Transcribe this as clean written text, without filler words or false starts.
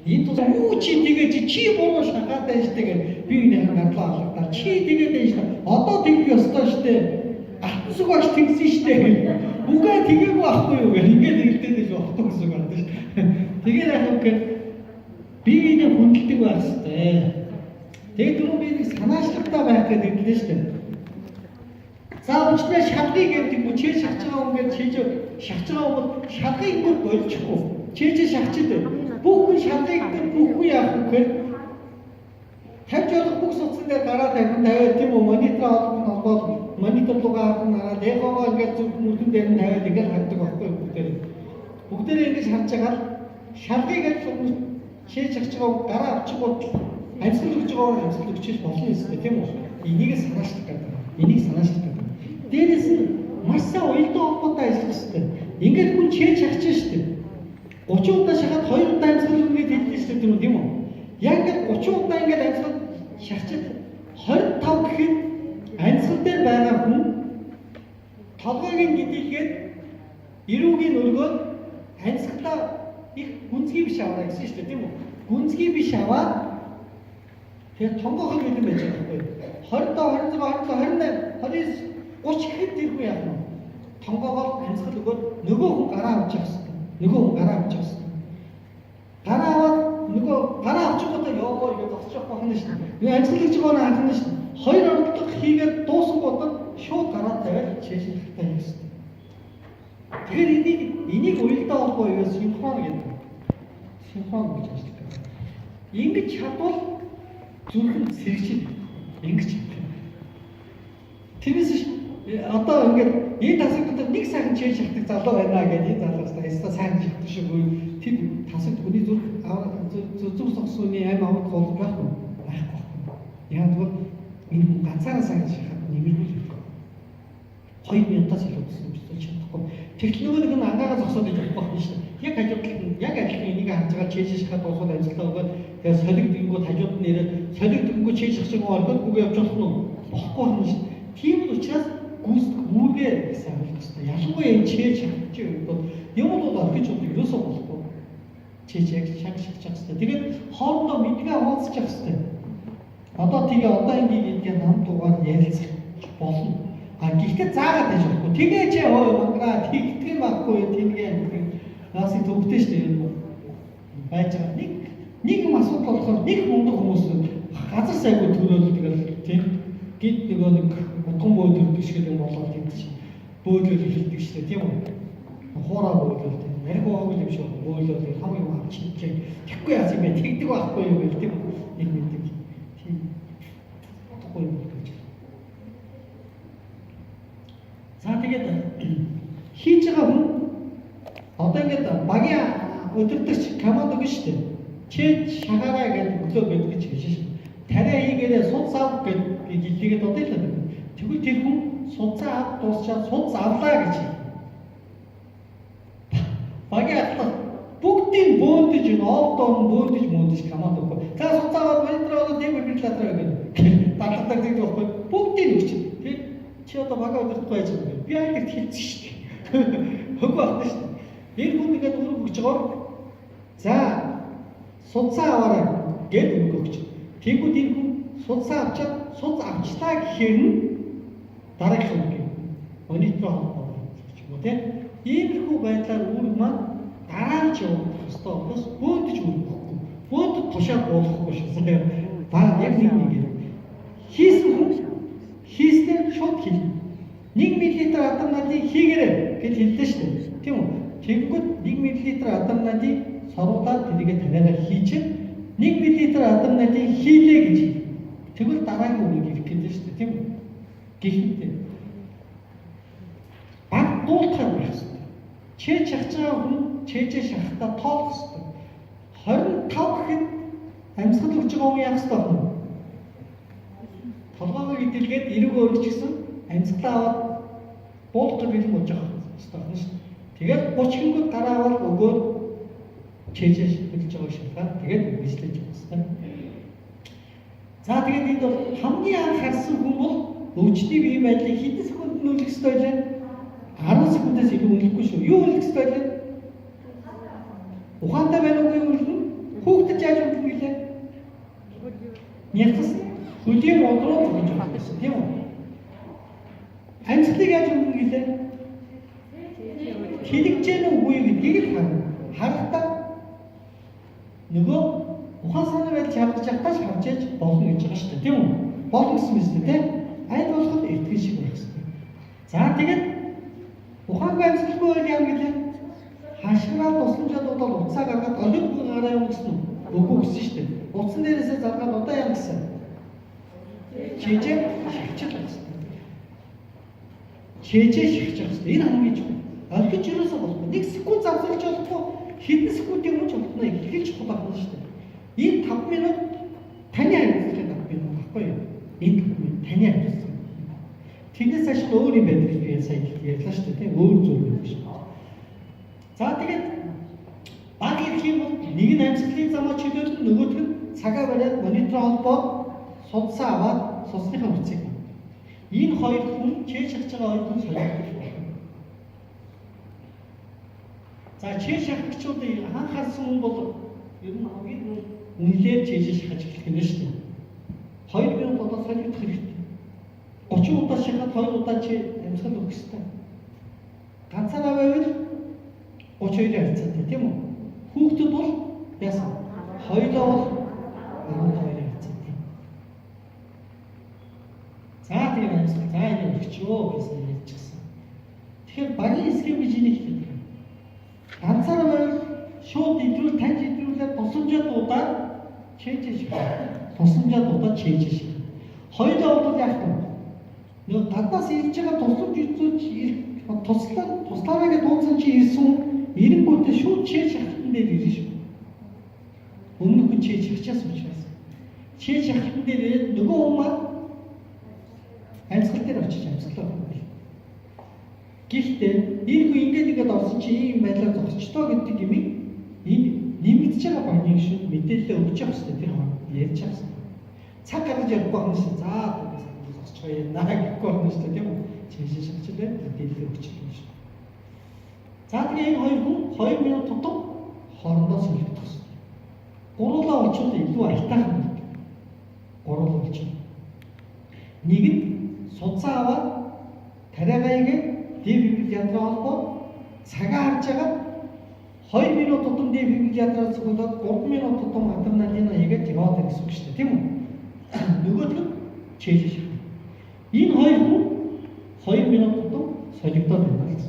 Энэ тус юу чи тэгээ чи буруу шахаад байж тэгээ би энэ гарлаа алгадаа. Чи тэгээд байж одоо тэгэх ёстой штэ. Алтан сүг багш тэгсэн штэ. Үгүй тэгээгүй байхгүй юу гэх ингээд эргэлдээд байж болохгүй гэсэн үг байна шүү. Тэгээд яг үг би энэ хүндэлдэг байх хэвээр. Тэгээд түрүү би нэг санаачлагтай байх гэдэг хэллээ штэ. За өчнөө шалгыг гэдэг мөчөө шахаж байгаа хүн гэж чийж шахаж байгаа хүн бол шалгыг ингээд болчихгүй. Чийж шахчихд. Бүх хүн шалгыг гэдэг бүх хүн яах вэ гэхээр тавьж болох бүх судсан дээр гараа тавин тавиад тийм үү монитор холбоод монитор руугаа харах нь хараад эгогоо ингээд зүг мөрдөн дээр нь тавиад ингээд хардаг байхгүй бүгдээр. Бүгдээрээ ингэж харж байгаа л шалгыг гэж чийж шахаж байгаа гараа авчихгууд амьсгал өгч байгаа амьсгал өгч болно юм тийм үү? Энийг санаачлах гэдэг. Энийг санаачлах гэдэг. Дээрээс нь маш сайн уялдаа холбоотой ажиллах хэрэгтэй. Ингээд хүн чээж шахаж штеп. 30 удаа шахаад 2 удаа амьсгал өгнө гэж хэлдэг штеп тийм үү? Яг ингээд 30 удаа ингээд амьсгал шахчихад 25 гэхэд амьсгал дээр байгаа хүн толгойг нь гидэлгээд эрүүгийн өргөөд амьсгалаа их гүнзгий биш аваа гэсэн штеп тийм үү? Гүнзгий биш аваад тэгээ тонгоох нь бэлэн байж байгаа байхгүй. 27, 26, 27, 28, 29, 30 гэхэд тэр хүн яах вэ? Тонгоогоор амьсгал өгөөд нөгөө хүн гараа авч явах хэрэгтэй. Нөгөө хүн гараа авч явах хэрэгтэй. Гараа аваад нөгөө гараа авчихгүйдээ ёо гэж зогсож явах болно шүү дээ. Нөгөө амьсгал гэж байгаа нь анхна шүү дээ. Хоёр оролдлого хийгээд дуусангууд нь шууд гараа тавиад чэйжин хатаа хийх хэрэгтэй. Тэгэхээр энийг уялдаа холбоо юу синхрон гэдэг. Синхрон гэж ажилладаг. Ингэж чадвал зүрхэн сэргэж ингэж чадах. Тэрнээс одоо ингээд энэ тасаг дотор нэг сайхан чээж шахдаг залуу байна гэдэг энэ залуус яста сайн шахдаг шиг үгүй тэр тасаг хүний зүрх зүг согсууны ам авах бол байхгүй байхгүй. Яг тэгвэл энэ хүн ганцаараа сайн шахаад нэмэргүй л байхгүй. 2 минутаас илүү гэсэн юм чадахгүй. Тэгтэл нөгөө нэг нь ангаагаа зогсоод иж болохгүй байна шүү дээ. Яг хажууд талд нь яг адилхан энийг харж байгаа чээж шахаад дуусаад ажиллаа өгөөд тэгээ солиг дүнгүүд хажууд нь ирээд солиг дүнгүүд чээж шахаж байгаа орхиод явж болох нь болохгүй байна шүү дээ. Тийм л учраас гүйцэтгэх үүргээ гэсэн ойлгох хэрэгтэй. Ялангуяа энэ чээж шахаж үед бол юм бол орхиж бол ерөөсөө болохгүй. Чээж яг шаг шахаж хэрэгтэй. Тэгээд хоорондоо мэдгээ хуваалцах хэрэгтэй. Одоо тэгээ одоо ингэ гэдгээ нам дугаар ярилцах болно. А гэхдээ заагаад байж болохгүй. Тэгээ чи ой мангара тэгдэг юм байхгүй тэнгээ наасыг төвхтэй шүү дээ. Байж байгаа нэг юм асуудал болохоор нэг мундаг хүмүүс газар сайгүй төрөөл тэгэл тийм гид нөгөө нэг утган бөөд өрдөг шиг юм болоод тийм чи бөөлөл эхэлдэг шүү дээ тийм үү? Хуураа бөөлөл тийм яриг уугаагүй юм шиг бөөлөл хам юм авчиж тэгхгүй яасан юм бэ тэгдэг байхгүй юу гэл тийм нэг мэддэг тийм утгагүй юм гэж. За тэгээд хийж байгаа хүн одоо ингээд багийн удирдагч команд өгнө шүү дээ. Чээж шагаараа гэдэг өглөө гэдэг гэж хэлж шээ. Тариа хийгээрээ суд сав гэж хэллийгээд одоо л байна. Тэгвэл тэр хүн судсаа ав дуусчаад судс авлаа гэж хэлнэ. Багийн ахлах бүгдийг бөөндөж овдон бөөндөж мөндөж команд өгөхгүй. За судсаа аваад монитор болоод нэг вентилятор гэдэг. Дадлагддаг гэдэг байхгүй. Бүгдийг өгч. Тэр чи одоо бага удирдахгүй байж байгаа юм. Би айлт хэлсэн шүү дээ. Хөг байна шүү дээ. Энэ хүн ингээд үүрэг өгч байгаа. За судсаа аваарай гэд үүрэг өгч. Тэнгүүд энэ хүн судсаа авчаад судс авчлаа гэхээр нь дараагийнх үг юм. Монитор холбоо ч юм уу тийм. Иймэрхүү байдлаар үүрэг маань дараалж явагдах ёстой болохоос бөөдөж үүрэг өгөхгүй. Бөөдөд тушаад буулгахгүй шүү. Ба яг нэг нэг хийсэн хүн хийснээр шууд хийх. 1 мл адреналин хийгээрэй гэж хэллээ шүү дээ. Тийм үү? Тэгэнгүүт 1 мл адреналин соруулаад тэрийгэ таниараа хийчихэв. 1 мл адреналин хийлээ гэж. Тэгвэл дараагийн үгийг ирэх гэдэг шүү дээ. Тийм үү? Гэх мэт. Баг дуулахаар байх хэрэгтэй. Чээж шахаж байгаа хүн чээжээ шахахдаа тоолох хэрэгтэй. 25 гэхэд амьсгал өгч байгаа хүн яах ёстой вэ? Толгоогоо идэлгээд эрүүг өргөчихсөн амьсгалаа аваад буулгах бэлэн болж байгаа ёстой байна шүү дээ. Тэгээд 30 хингүүд гараа аваад өгөөд чээжээ хөдөлж байгааг шалгаад тэгээд үргэлжлэж явах ёстой. За тэгээд энд бол хамгийн анх харсан хүн бол өвчний бие байдлыг хэдэн секундэд үнэлэх ёстой вэ? 10 секундээс илүү үнэлэхгүй шүү. Юу үнэлэх ёстой вэ? Ухаантай байна уугүй үнэлнэ. Хүүхдэд Нягас хөлийн удруу зогж өгөх гэсэн, тийм үү? Амьсгалыг яаж өгнө гэлээ? Тэлэгж гэнэ үгүй гэдгийг л харна. Харахтаа нөгөө ухаан санаа байж чадах чадтааш харж яж болно гэж байгаа шүү дээ, тийм үү? Болно гэсэн мэт тийм. Аль болох эртгэн шиг байх хэрэгтэй. За тэгээд ухаангүй амьсгалгүй байл яам гэлээ? Хашгираад тусламжаад удаад утсаа гаргаад олиггүй гараа юм гэсэн үү? Үгүй гэсэн шүү дээ. Утсан дээрээсээ заргаад удаа яам гэсэн. Чижээ шахчих байх хэрэгтэй. Чижээ шахчих хэрэгтэй. Энэ хамгийн чухал. Орхиж ерөөсөө болохгүй. Нэг секунд завсарч болохгүй. Хэдэн секундын өмнө ч болно. Эхлэж чухал байна шүү дээ. Энэ 5 минут таны хариуцлагын 5 минут баггүй юу? Энэ 5 минут таны хариуцлага. Тэрнээс цааш нь өөр юм байдаг гэж би сая ярьлаа шүү дээ, тийм өөр зүйл байдаг шүү. За тэгээд баг ирэх юм бол нэг нь амьсгалын замаа чөлөөлнө, нөгөөх нь цагаа бариад монитор холбоод судсаа аваад судасныхаа үрцгийг. Энэ хоёр хүн чээж шахаж байгаа хоёр хүн солигдох болно. За чээж шахагчууд хан харсан хүн бол ер нь хамгийн үнэлээр чээж шахаж эхлэх нь шүү дээ. 2 минут одоо солигдох хэрэгтэй. 30 удаа шахаад 2 удаа чи амьсгал өгөх хэрэгтэй. Ганцаараа байвал 32-ийн харьцаатай, тийм үү? Хүүхдүүд бол яасан? Хоёулаа бол 12-ийн харьцаатай. За тэгээд амьсгал за энэ өгчөө гэсэн ярьчихсан. Тэгэхээр багийн схем гэж энийг хэлдэг. Ганцаараа байвал шууд идрүүл таньж идрүүлээд тусламжаа дуудаад чээж шиг. Тусламжаа дуудаад чээж шиг. Хоёулаа бол яах вэ? Нөгөө гаднаас ирж байгаа тусламж үзүүлж туслаа туслаараа гэж дуудсан чи ирсэн эренгүүтээ шууд чээж шахалтан дээр ирнэ шүү. Өмнөх хүн чээж шахчихсан учраас. Чээж шахалтан дээр ирээд нөгөө хүн маань амьсгал дээр очиж амьсгалаа өгөх. Гэхдээ энэ хүн ингээд ингээд орсон чи ийм байдлаар зогсчдоо гэдэг юмыг энэ нэмэгдэж байгаа багны гишүүд мэдээлэл өгч явах хэрэгтэй, тэр хооронд ярьж явах хэрэгтэй. Цаг гаргаж ярихгүй байна шүү. За зогсчихоо яана гэхгүй байна шүү, тийм үү? Чийшээ шахчихлаа мэдээлэл өгч явах шүү. За тэгээ энэ хоёр хүн 2 минут тутам хоорондоо солигдох хэрэгтэй. Гурлаа болчихвол илүү аятайхан байдаг. Гурлаа болчихвол. Нэг нь судсаа аваад тариагаа игээ дэв ядраа холбоо цагаа харж байгаа 2 минут тутам дэв ядраа цуглаад 3 минут тутам адреналин хийгээд яваад гэсэн үг шүү дээ, тийм үү? Нөгөөх нь чэйж шахах. Энэ хоёр хүн 2 минут тутам солигдоод байна л гэсэн.